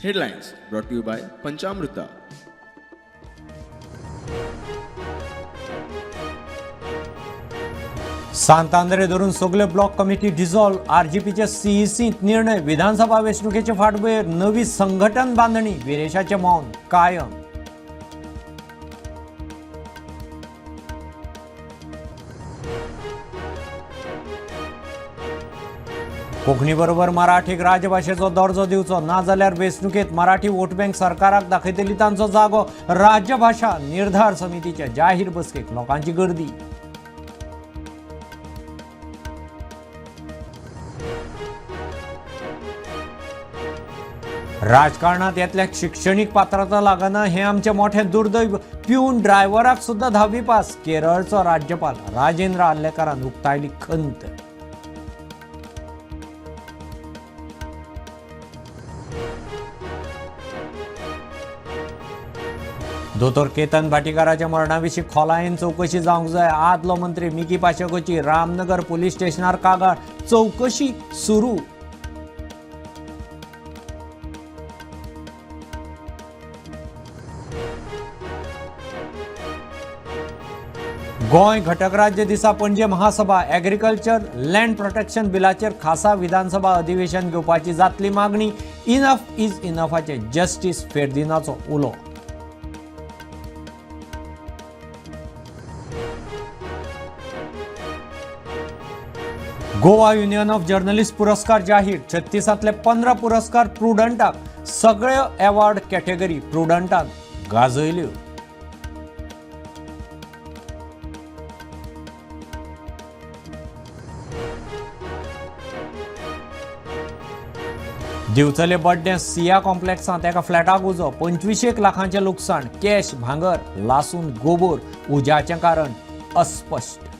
Headlines brought to you by Panchamruta. Santandrem धरून सगल्यो block committee dissolve. आरजीपीचे सीईसींत निर्णय. विधानसभा वेंचणुकेचे फाटभुंयेर नवी संघटन बांदणी. विरेशाचें मौन कायम. कोंकणी बरोबर मराठीक राजभाशेचो दर्जो दिवचो, नाजाल्यार वेंचणुकेत मराठी वोट बँक सरकाराक दाखयतली तांचो जागो. राज्यभाशा निर्धार समितीच्या जाहीर बसकेक लोकांची गर्दी. राजकारणात येतल्या शिक्षणीक पात्रता लागना हें आमचें मोठें दुर्दैव. प्यून ड्रायव्हराक सुद्दां धावी पास. केरळचो राज्यपाल राजेंद्र आर्लेकारान उक्तायली खंत. दोतोर केतन भाटीकाराच्या मरणाविशीं खोलायेन चवकशी जावंक जाय. आदलो मंत्री मिकी पाशेकोची रामनगर पुलीस स्टेशनार कागाळ. चवकशी सुरू. गोंय घटक राज्य दिसा पणजे महासभा. एग्रीकल्चर लँड प्रोटेक्शन बिलाचेर खासा विधानसभा अधिवेशन घेवपाची जातली मागणी. इनफ is इनफाचे जस्टीस फेर्दिनाचो उलो. गोवा युनियन ऑफ जर्नलिस्ट पुरस्कार जाहीर. 36तांतले 15 पुरस्कार प्रुडंटाक. सगळ्यो अवॉर्ड कॅटेगरी प्रुडंटान गाजयल्यो. दिवचले बड्डें सिया कॉम्प्लेक्सांत एका फ्लॅटाक उजो. 25 लाखांचें लुकसाण. कॅश, भांगर लासून गोबोर. उज्याचें कारण अस्पश्ट.